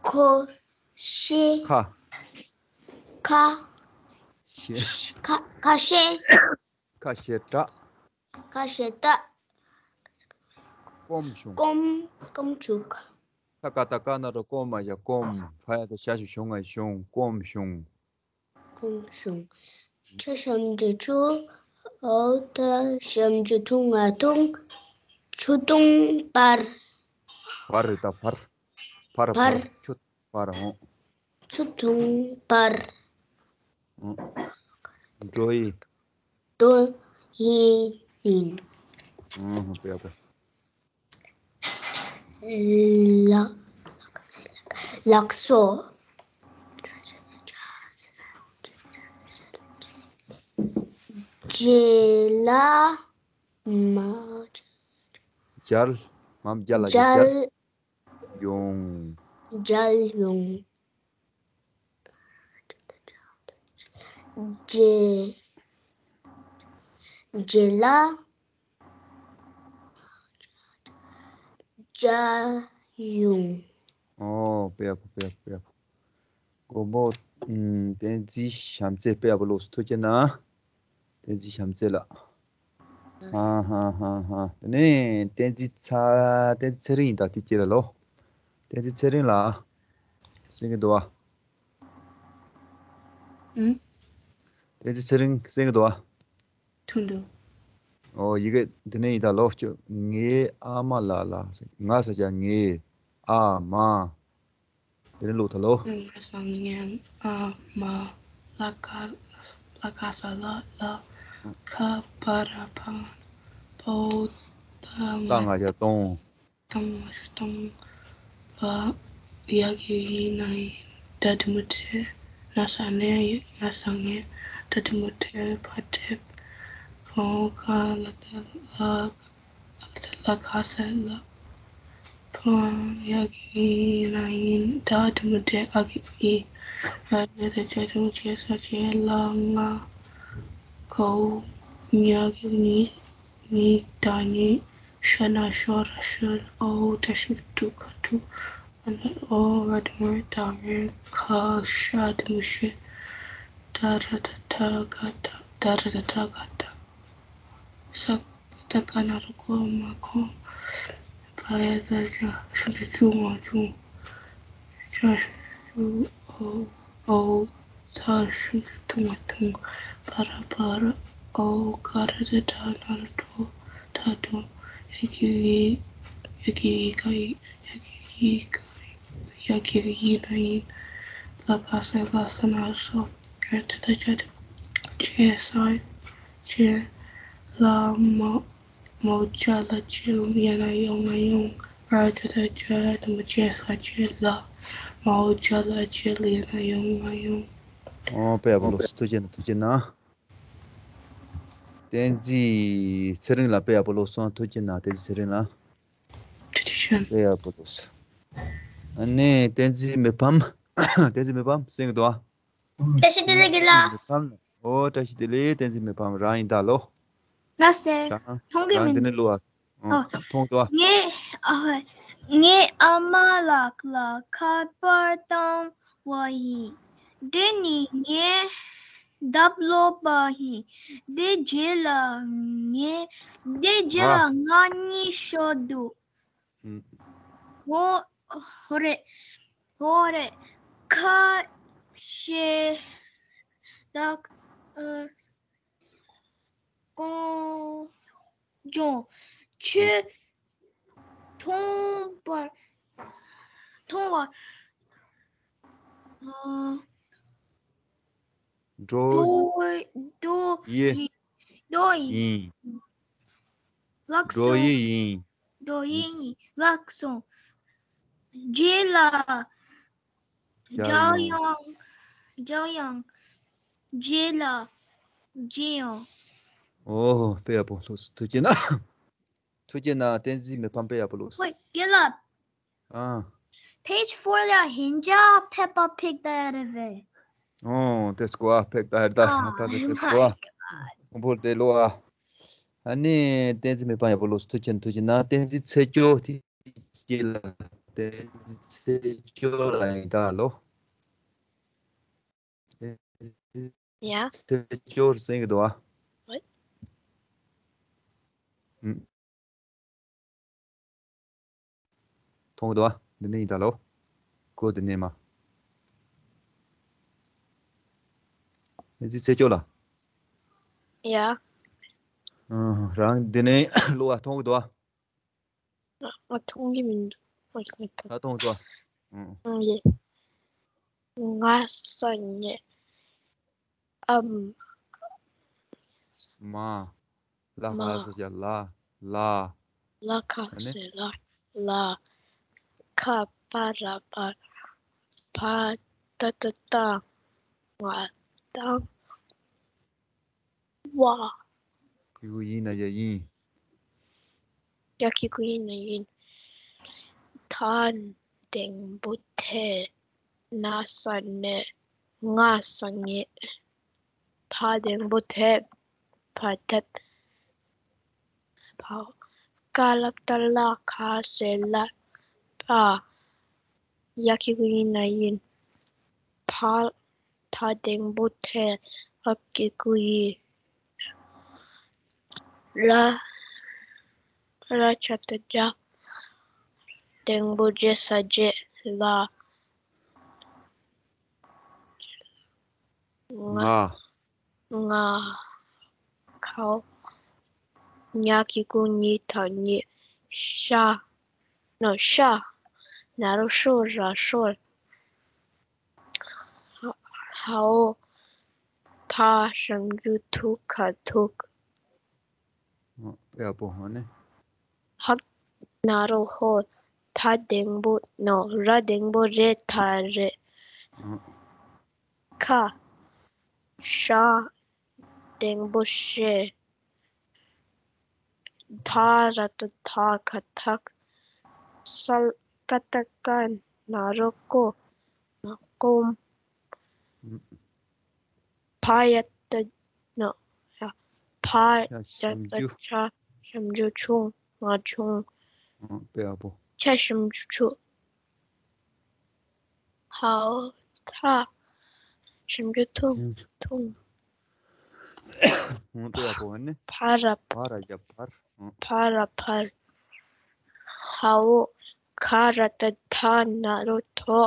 ཁོ་ཤེས། ཁ། ཁ། ཤེས། ཁ། ཁ་ཤས། ཁ་ཤས་ད། ཁ་ཤས་ད། སྐོམ་བྱུང་། སྐོམ། སྐོམ་བྱུང་། ས་ཀ་བཏགས་སྐ་ན་རོ་སྐོ་མ་ཡ་སྐོམ། ཕ་ཡ་བཏགས་ཕྱ་ཞབས་ཞུ་ང་བྱུང་། སྐོམ་བྱུང་། སྐོམ་བྱུང་། ཆུ་ཞབས་ཀྱུ་ཆུ། འོ་ད་ཞབས་ཀྱུ་འཐུང་ང་འཐུང་། ཆུ་འཐུང་བར། བར་རེད་ད་བར། བར་བར། བར། ཆུ་བར་འོང་། ཆུ་འཐུང་བར། འོང་། འགྲོ་ཡི། འགྲོ་ཡི་ཡིན། འོང་། དཔེ་ཡག་པོ། ལགས། ལགས་སོ། རྗེས་ལ་མ། མཇལ། མ་མཇལ་ལ་མཇལ། མཇལ་ཡོང་། མཇལ་ཡོང་། རྗེས། རྗེས་ལ། བཅར་ཡོང་། ཨོ། དཔེ་ཡག་པོ། དཔེ་ཡག་པོ། དཔེ་ཡག་པོ། མགོན་པོ། ཨམ། བསྟན་འཛིན་བྱམས་བརྩེ། དཔེ་ཡག་པོ་ལོས་སོང་། ཐུགས་རྗེ་གནང་། བསྟན་འཛིན་བྱམས་བརྩེ་ལགས། ཧ་ཧ་ཧ་ཧ། དེ་ནས་བསྟན་འཛིན་ཚེ། བསྟན་འཛིན་ཚེ་རིང་ཡིན་ད། དེ་ཁྱེད་ར་ལོ། བསྟན་འཛིན་ཚེ་རིང་ལགས། གསན་གྱི་འདུག་བ། ཨུམ། བསྟན་འཛིན་ཚེ་རིང་གསན་གྱི་འདུག་བ། ཐུང་དུ། ཨོ། ཡི་གེ་འདི་ནས་ཡིན་ད་ལོ། ཅོ། ངའི་ཨ་མ་ལགས་ལ། ང་ས་ཆ་ངའི་ཨ་མ། དེ་ནས་ཀློག་ད་ལོ། ང་ས་ངའི་ཨ་མ། ལ་ག། ལ་ག་ས་ལ་ལ། ཁ་པ་ར་ཕ། པའོ་ཏ་ང་ཏ་ང་ཞ་སྟོང་། སྟོང་། སྟོང་། ལ། ཡ་གི་གུ་ཡི་ན་ཡི། ད་དི་མུ་དྲེ། ན་ས་ནེ། ན་ས་ངེ། ད་དི་མུ་དྲེ། ཕ་དྲེ། བོ་ག་ལ་ད་ལ། ལ་ག་ས་ལ། ཕ། ཡ་གི་གུ་ཡི་ན་ཡི། ད་དི་མུ་དྲེ། འ་གི་གུ་འི། ཡ་གི་གུ་ཡ་ད་ཇ་དི་མུ་ཇེ་ས་ཇེ། ལ་ང་གའོ། ཉ་གི་གུ་ཉི། ཉི། ད་ཉི། ཤ་ན་ཤོ། ར་ཤུ། ཨོ་ད་ཞབས་ཀྱུ་ཀྲུ། ཁ་ཀྲུ། ཨོ་ར་དི་མུ་རེ། ད་རེ། ཁ། ཤ་དི་མུ་ཤེ། ད་ར་ད་ད་ག་ད། ད་ར་ད་ད་ག་ད། ས་ཀ་བཏགས་སྐ་ན་རོ་སྐོ་མ་སྐོམ། པ་ཡ་བཏགས་སྐྱ་ཞབས་ཀྱུ་ཀྱུ་ང་ཀྱུང་། ཀྱ་ཞབས་ཀྱུ་ཀྱུ། ཨོ། ཨོ། ཚ་ཞབས་ཀྱུ་ཐུང་ང་ཐུང་། ཕ་ར་ཕར། ཨོ་ག་ར་ཏ་གྲ་ན་རོ་གྲོ། གྲ་གྲོ། ཡ་གི་གུ་ཡི། ཡ་གི་གུ་ཡི་ག་ཡི། ཡ་གི་གུ་ཡི་ག་ཡི། ཡ་གི་གུ་ཡི་ན་ཡི། ལ་ག་ས་ལ། ས་ན་སོ། ཡ་ད་ད་ཇ་ད་ཇེ་ས་ཇེ། ལ་མ། མའོ་ཇ་ལ་ཇེ་ལ། ཡ་ན་ཡོ་ང་ཡོང་། ར་ཇ་ད་ཇ་དི་མུ་ཇེ་ས་ཇེ་ལ། མའོ་ཇ་ལ་ཇེ་ལ། ཡ་ན་ཡོ་ང་ཡོང་། ཨོ། དཔེ་ཡག་པོ་ལོས་སོང་། ཐུགས་རྗེ་གནང་། ཐུགས་རྗེ་གནང་། བསྟན་འཛིན་ཚེ་རིང་ལགས། དཔེ་ཡག་པོ་ལོས་སོང་། ཐུགས་རྗེ་གནང་། བསྟན་འཛིན་ཚེ་རིང་ལགས། ཐུགས་རྗེ་ཆེ། དཔེ་ཡག་པོ་ལོས་སོང་། ཨ་ནི་བསྟན་འཛིན་མི་ཕམ། བསྟན་འཛིན་མི་ཕམ་གསན་གྱི་འདུག་ཨ། བཀྲ་ཤིས་བདེ་ལེགས་དགེ་ལགས། བསྟན་འཛིན་མི་ཕམ། ཨོ། བཀྲ་ཤིས་བདེ་ལེགས། བསྟན་འཛིན་མི་ཕམ་རང་ཡིན་ད་ལོ། ལགས་སེ། རང་། མཐོང་གི་རང་མིན་འདི་ནས་ལོ་ཨ། ཨོ། མཐོང་འདུག་ཨ། ངའི་ཨ། ངའི་ཨ་མ་ལགས་ལ་ཁ་པར་བཏང་བ་ཡིན། དེ་ནི་ངས་དེབ་ཀློག་པ་ཡིན། དེའི་རྗེས་ལ་ངས། དེའི་རྗེས་ལ་ང་གཉིད་ཤོར་འདུག་ཨུམ། ཧོ། ཧོ་རེ། ཧོ་རེ། ཁ། ཤེས་ལ་ཨ་ཀོང་ལྗོངས་ཆུ་འཐུང་བར་འཐུང་བར་ཨ་འགྲོ་འགྲོ་འགྲོ་ཡི་ཡི་འགྲོ་ཡི་ཡིན། ལགས་འགྲོ་སོ། ཡི་ཡིན། འགྲོ་ཡི་ཡིན། ལགས་སོ། རྗེས་ལ་རྒྱལ་རྒྱལ་ཡོང་ཡོང་། རྒྱལ་ཡོང་། རྗེས་ལ་རྗེས་ཡོང་། ཨོ་དཔེ་ཡག་པོ་ལོས། ཐུགས་རྗེ་གནང་། ཐུགས་རྗེ་གནང་། བསྟན་འཛིན་མི་ཕམ། དཔེ་ཡག་པོ་ལོས། ཧོꯏ་རྒན་ལགས། ཨ། Page four ལ་ཧིན་ཇ་ཕེབས་པ་ཕེབས་ད་ཡ་རེད་བས། ཨོ་དེ་སྐོར་ཕེབས་ད་ཡ་རེད་ད། ཨ་ད་དེ་དེ་སྐོར། ཨོ་བོ་དེ་ལོ་ཨ། ཨ་ནི་བསྟན་འཛིན་མི་ཕམ་ཡག་པོ་ལོས། ཐུགས་རྗེ་ཐུགས་རྗེ་གནང་། བསྟན་འཛིན་ཚེ་སྐྱོ་དེ་སྐྱེ་ལ་བསྟན་འཛིན་ཚེ་སྐྱོ་ལ་ཡིན་ད་ལོ། བསྟན་འཛིན་ཡ། ཚེ་སྐྱོ་ཟེར་གི་འདུག་ཨ། ཨོ། ཨུམ། མཐོང་གི་འདུག་ཨ། འདི་ནས་ཡིན་ད་ལོ། གོ་འདི་ནས་མ། བསྟན་འཛིན་ཚེ་སྐྱོ་ལ། ཡ། ཨ་རང་འདི་ནས་ལོ་ཨ་མཐོང་གི་འདུག་ཨ། ང་མཐོང་གི་མི་འདུག་ཨ་མཐོང་གི་འདུག་ཨ། ཨང་ཡེ། ང་ས་ཉེ། ཨམ། མ། ལ་མ། ཁ་ས་ཡ་ལ། ལ། ལ་ཁ་ཨ་ནི། ས་ལ། ལ། ཁ་པ་ར་པར། པ་ཏ་བཏགས་ཏ། ང་དང་། བ། གི་གུ་ཡིན་ན་ཡ་ཡིན། ཡ་གི་གུ་ཡིན་ན་ཡིན། ད་འགྲེང་བུ་དེ་ན་ས་ནས་ང་ས་ངེ། ད་འགྲེང་བུ་དེ་བ་དེ་བ། ཀ་ལ་བཏགས་ཀླ་ཁ་ས་ལ་པ། ཡ་གི་གུ་ཡིན་ན་ཡིན། ད། ད་འགྲེང་བུ་དེ་འ་གི་གུ་ཡི། ར། ར་ཇ་བཏགས་རྗ། འགྲེང་བུ་རྗེ་ས་རྗེ་ལ། ང་། ང་། ང་། ཁའོ། ཉ་གི་གུ་ཉི་ད་ཉི། ཤ། ནོ་ཤ། ན་རོ་ཤོ་ར་ཤོར། ཧ། ཧའོ། ཐ་ཞབས་ཀྱུ་ཐུ་ཁ་ཐུག་ཨ། ཡག་པོ་ཧ་ནི། ཧ། ན་རོ་ཧོ། ཐ་འགྲེང་བུ་ནོ། ར་འགྲེང་བུ་རེ་ཐ་རེ། ཨ། ཁ། ཤ། འགྲེང་བུ་ཤེ། ཐ་ར་བཏགས་ཐ་ཁ་ཐག་ས་ཀ་བཏགས་སྐ་ན་རོ་སྐོ། ན་སྐོམ། ཨ། ཕ་ཡ་བཏགས་ན་ཡ། ཕ་ཡ་བཏགས་ཕྱ། ཞབས་ཀྱུ་ཆུང་། ང་ཆུང་། ཨ། དཔེ་ཡག་པོ། ཕྱ་ཞབས་ཀྱུ་ཆུ། ཧའོ། ཐ། ཞབས་ཀྱུ་ཐུང་། ཐུང་། ཨ། དཔེ་ཡག་པོ་ཨ་ནི། ཕ་ར། ཕ་ར་ཡ་ཕར། ཨ། ཕ་ར་ཕར། ཧའོ། ཁ་ར་བཏགས་ཁ་ན་རོ་ཁོ།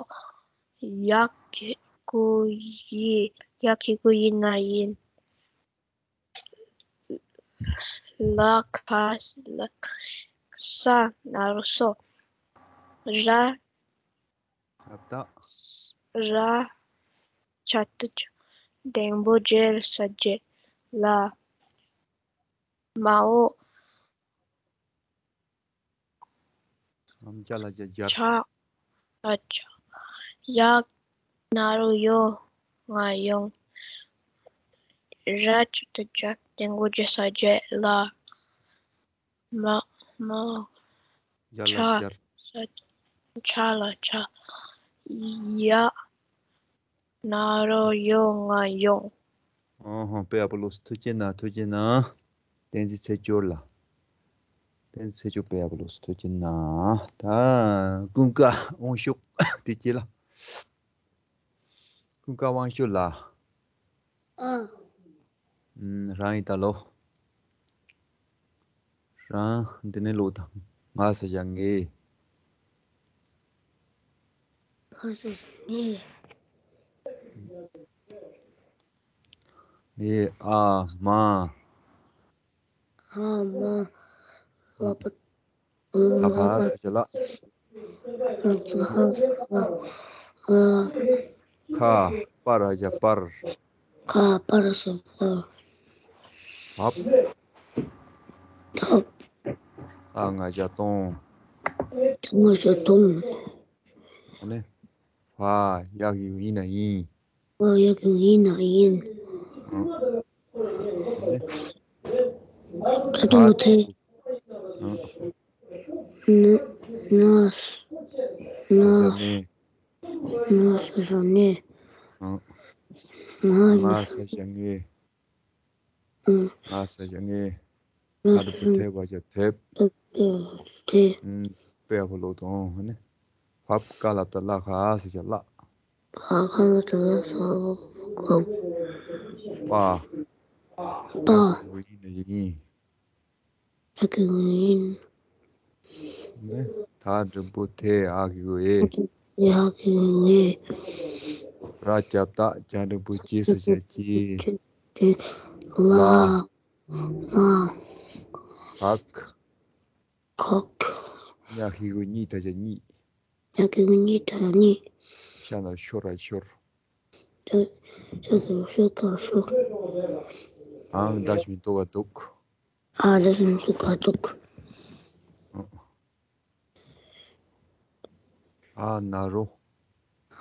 ཡ་གི་གུ་ཡི། ཡ་གི་གུ་ཡིན་ན་ཡིན། ལ་ཁ་ས་ལ་ས་ན་རོ་སོ། ར། ར་བཏགས། ར། ཇ་བཏགས་ཇ། འགྲེང་བུ་རྗེ་ས་རྗེ་ལ། མའོ། ཨམ་ཅ་ལ་ཇ་སྦྱར། ཆ། ཨ་ཆ། ཡ། ན་རོ་ཡོ། ང་ཡོང་། ར་ཇ་བཏགས་རྗ། འགྲེང་བུ་རྗེ་ས་རྗེ་ལ། མ། མ། ཇ་ལ་ཇར། ཆ། ཆ་ལ་ཆ། ཡ། ན་རོ་ཡོ། ང་ཡོང་། ཨོ་ཧོ། དཔེ་ཡག་པོ་ལོས། ཐུགས་རྗེ་གནང་། ཐུགས་རྗེ་གནང་། བསྟན་འཛིན་ཚེ་སྐྱོ་ལ། བསྟན་འཛིན་ཚེ་སྐྱོ་དཔེ་ཡག་པོ་ལོས། ཐུགས་རྗེ་གནང་། ད་ཀུན་དགའ་དབང་ཕྱུག་དེ་སྐྱེས་ལ། ཀུན་དགའ་དབང་ཕྱུག་ལ། ཨ། ཨུམ། རང་ཡིན་ད་ལོ། རང་འདི་ནས་ལོ་དང་ང་ས་ཞག་ངེས། ང་ས་ཞག་ངེས། ཨེ་ཨ་མ། ཨ་མ། ལ་པ། ལ་ཁ་ས་ཇ་ལ། ལ་ཁ་ས་ལ། ཁ་པ་ར་ཇ་པར། ཁ་པ་ར་ཇ་པར། ཐབ། ཐབ། ཏ་ང་ཇ་ཏོང་། ཏ་ང་ཇ་ཏོང་། ཨ་ནི། ཕ་ཡག་གི་ཡིན་ན་ཡིན། ཕ་ཡག་གི་ཡིན་ན་ཡིན། ཨ་ནི། ད་དུང་ཐེ། ཨ་ནི། ན། ན། ས་ཇ་ནེ། ན་ས་ཇ་ནེ། ཨ། ང་། ང་ས་ཇ་ངེ། ཨ། ང་ས་ཇ་ངེ། ང་ས་ཇ་ངེ། ང་ད་དུ་ཐེ་བ་ཇ་ཐེབ། ཐེ་བ་ཇ་ཐེ། ཨུམ། པེ་ཨ་བུ་ལོ་དང་ཧ་ནི། ཕབ་ཀ་ལ་བཏགས་ལ་ཁ་ས་ཇ་ལ། ཕ་ཁ་ལ་བཏགས་ལ་ཁ་ཁ། པ། པ། ཡག་གི་ཡིན་ན་ཡིན། ཡག་གི་ཡིན། ནི། ད་འགྲེང་བུ་ཐེ་ཡག་གི་ཡོད། ཡག་གི་ཡོད། ར་ཇ་བཏགས་ཇ་འགྲེང་བུ་ཇེ་ས་ཇ་ཇེ། ཇེ། ལ། ལ། ལ། ཁག་ཁག་ཉ་ཧི་གུ་གཉིས་ད་ཇ་གཉིས། ཉ་ཧི་གུ་གཉིས་ད་གཉིས། ཤ་ན་ཤོ་ར་ཤོར། ཤ་ཤ་ཤོ་ཁ་ཤོར། ཨང་ད་ཤི་མི་ཏོ་ག་ཏོག་ཨ་ད་ཤི་མི་ཏོ་ག་ཏོག་ཨ་ན་རོ།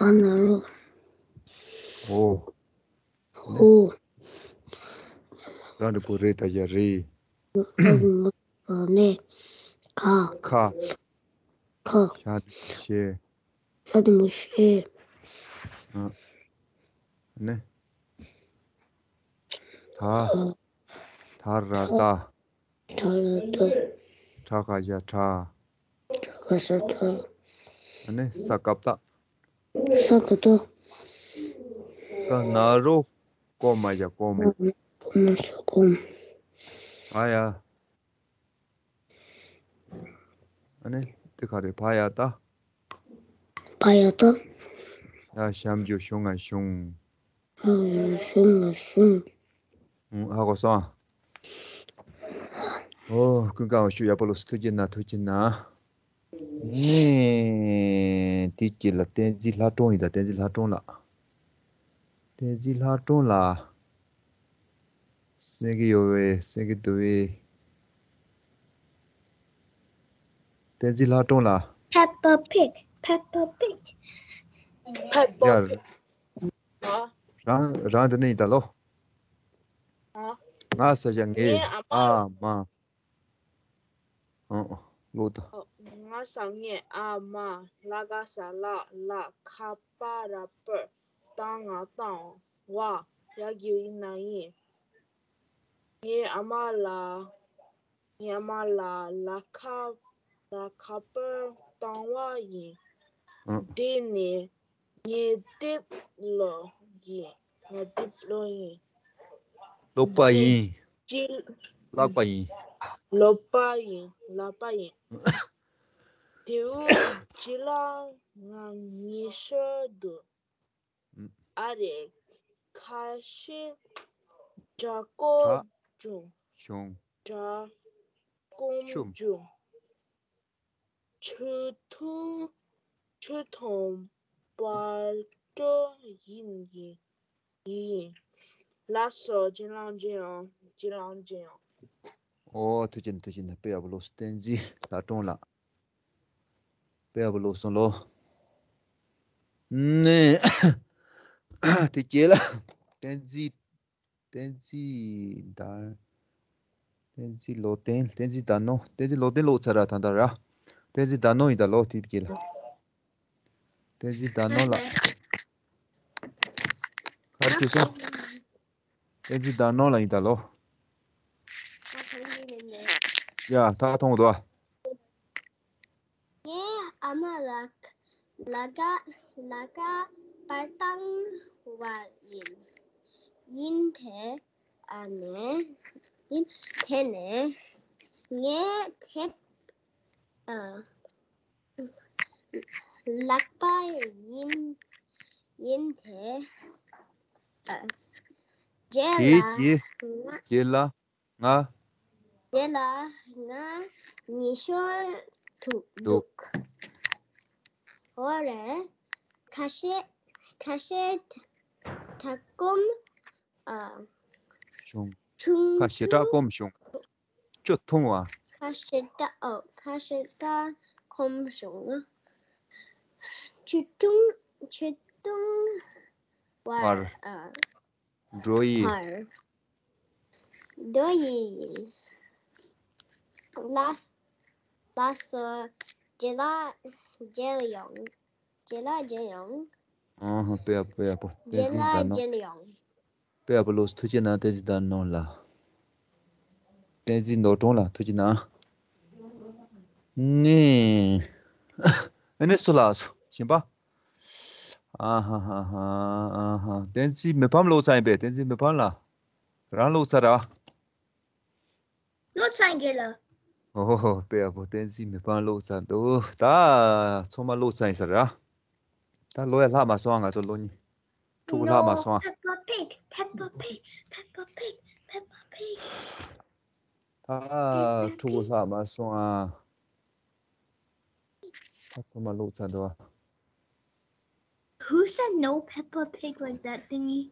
ཨ་ན་རོ། འོ། འོ། ར་འགྲེང་བུ་རེ་ད་ཇ་རེ། ར་འགྲེང་བུ་ནེ། ཁ། ཁ། ཁ། ཤ་འགྲེང་བུ་ཤེ། ཤ་འགྲེང་བུ་ཤེ། ཨ། ནེ། ད། ད་ར་ད། ད་ར་ད། ཁྲ་ཁ་ཞ་ཁྲ། ཁྲ་ཁ་ཞ་ཁྲ། ཨ་ནི་ས་ཀ་བཏགས། ས་ཀ་བཏགས། ཀ་ན་རོ། ཀོ་མ་ཞ་ཀོམ། ཀོ་མ་ཞ་ཀོམ། ཨ་ཡ། ཨ་ནི་དེ་ག་རེ་ཕ་ཡ་ད། ཕ་ཡ་ད། ཡ་ཞབས་ཀྱུ་ཞུང་ང་ཞུང་། ཞུང་ང་ཞུང་། ཨ་གོ་སོང་། ཨོ་ཀུན་དགའ་བ་ཞུ་ཡག་པོ་ལོ་སུ་ཐུགས་རྗེ་གནང་ཐུགས་རྗེ་གནང་། ནས་དེ་གཅིག་ལ་བསྟན་འཛིན་ལྷ་སྒྲོན་ཡིན་ད། བསྟན་འཛིན་ལྷ་སྒྲོན་ལགས། བསྟན་འཛིན་ལྷ་སྒྲོན་ལགས། གསན་གྱི་ཡོད་པས་གསན་གྱི་འདུག་པས། བསྟན་འཛིན་ལྷ་སྒྲོན་ལགས། Peppa Pig, Peppa Pig. Peppa Pig. རང་རང་འདི་ནས་ཡིན་ད་ལོ། ང་ས་ཞ་ངེ་ཨ་མ། ཨ་ལོ་ད། ང་ས་ངེ་ཨ་མ། ལ་ག་ས་ལ། ལ་ཁ་པ་ར་པར། ཏ་ང་ཏང་། བ། ཡག་གི་ཡིན་ན་ཡིན། ངའི་ཨ་མ་ལ། ངའི་ཨ་མ་ལ་ལ་ཁ་ལ་ཁ་པར་བཏང་བ་ཡིན། ཨ། དེ་ནས་ངའི་དེབ་ཀློག་ཡིན། ངའི་དེབ་ཀློག་ཡིན། ཀློག་པ་ཡིན། ཅི། ཀློག་པ་ཡིན། ཀློག་པ་ཡིན། ཀློག་པ་ཡིན། དེའུ་ཅི་ལ་ང་ཉི་ཤར་འདུག་ཨ་རེ། ཁ་ཤས་དྲག་སྐོམ་བྱུང་། བྱུང་། དྲག་སྐོམ་བྱུང་། ཆུ་འཐུང་། ཆུ་འཐུང་བར་སྤྲོ་ཡིན་ཡིན་ཡིན། ལགས་སོ། རྗེས་ལམ་མཇལ་ཡོང་། རྗེས་ལམ་མཇལ་ཡོང་། ཨོ་ཐུགས་རྗེ་ཆེ་ཐུགས་རྗེ་ཆེ། དཔེ་ཡག་པོ་ལོ་སུ་བསྟན་འཛིན་ལྷ་སྒྲོན་ལགས། དཔེ་ཡག་པོ་ལོ་སོང་ལོ། ནས། དེ་རྗེས་ལ། བསྟན་འཛིན། བསྟན་འཛིན་ད། བསྟན་འཛིན་ལོ་བསྟན། བསྟན་འཛིན་ད་ནོ། བསྟན་འཛིན་ལོ་བསྟན་ལོ་ཚར་ར་ད་ད་ར། བསྟན་འཛིན་ད་ནོ་ཡིན་ད་ལོ་དེ་རྗེས་ལ། བསྟན་འཛིན་ད་ནོ་ལགས། ག་རེ་བྱས་སོང་། བསྟན་འཛིན་ད་ནོ་ལགས་ཡིན་ད་ལོ། ཡ་ད་མཐོང་འདུག་ཨ། ངའི་ཨ་མ་ལགས་ལ་ཀ་ལ་ཀ་པར་བཏང་བ་ཡིན། ཡིན་དེ་ཨ་ནས་ཡིན་དེ་ནས་ངའི་དེབ་ཨ། ལག་པ་ཡིན། ཡིན་དེ། ཨ། རྗེས་ལ་དེའི་རྗེས་ང་རྗེས་ལ་ང་རྗེས་ལ་ང་ཉི་ཤོར་དུ་འདུག་འདུག་འོ་རེད། ཁ་ཤས་ཁ་ཤས་ད་གོམ་ཨ་བྱུང་ཁ་ཤས་ད་གོམ་བྱུང་། ཅོ་ཐུང་བ། ཁ་ཤས་ད་ཨོ་ཁ་ཤས་ད་གོམ་བྱུང་། ཆུ་ཐུང་ཆུ་ཐུང་བར་བར་ཨ་འགྲོ་ཡི། བར་འགྲོ་ཡི་ཡིན། ལགས་ལགས་སོ། རྗེས་ལ་མཇལ་ཡོང་། རྗེས་ལ་མཇལ་ཡོང་། ཨ་ཧ་དཔེ་ཡག་པོ་དཔེ་ཡག་པོ་བསྟན་འཛིན་ད་ནོ། རྗེས་ལ་མཇལ་ཡོང་། དཔེ་ཡག་པོ་ལོས་ཐུགས་རྗེ་གནང་བསྟན་འཛིན་ད་ནོ་ལ། བསྟན་འཛིན་ནོར་གྲོང་ལ་ཐུགས་རྗེ་གནང་། ནི། ཨ་ནི་སུ་ལ་སུ་གཞན་པ། ཨ་ཧ་ཧ་ཧ་ཨ་ཧ། བསྟན་འཛིན་མི་ཕམ་ལོ་ཙཱ་ཡིན་པས་བསྟན་འཛིན་མི་ཕམ་ལ། རང་ལོ་ཙཱ་ར། ལོ་ཙཱ་ཡིན་གྱི་ལ། ཨོ་ཧོ་ཧོ་དཔེ་ཡག་པོ་བསྟན་འཛིན་མི་ཕམ་ལོ་ཙཱ་འདུག་ད་ཚང་མ་ལོ་ཙཱ་ཡིན་ས་ར། ད་ལོ་ཡ་ལྷག་མ་སོང་ང་ཚོ་ལོ་གཉིས། ཕྲུ་གུ་ལྷག་མ་སོང་ང་། Peppa Pig, Peppa Pig, Peppa Pig, Peppa Pig. ད་ཕྲུ་གུ་ལྷག་མ་སོང་ང་། ད་ཚང་མ་ལོ་ཙཱ་འདུག Who said no Peppa Pig like that thingy?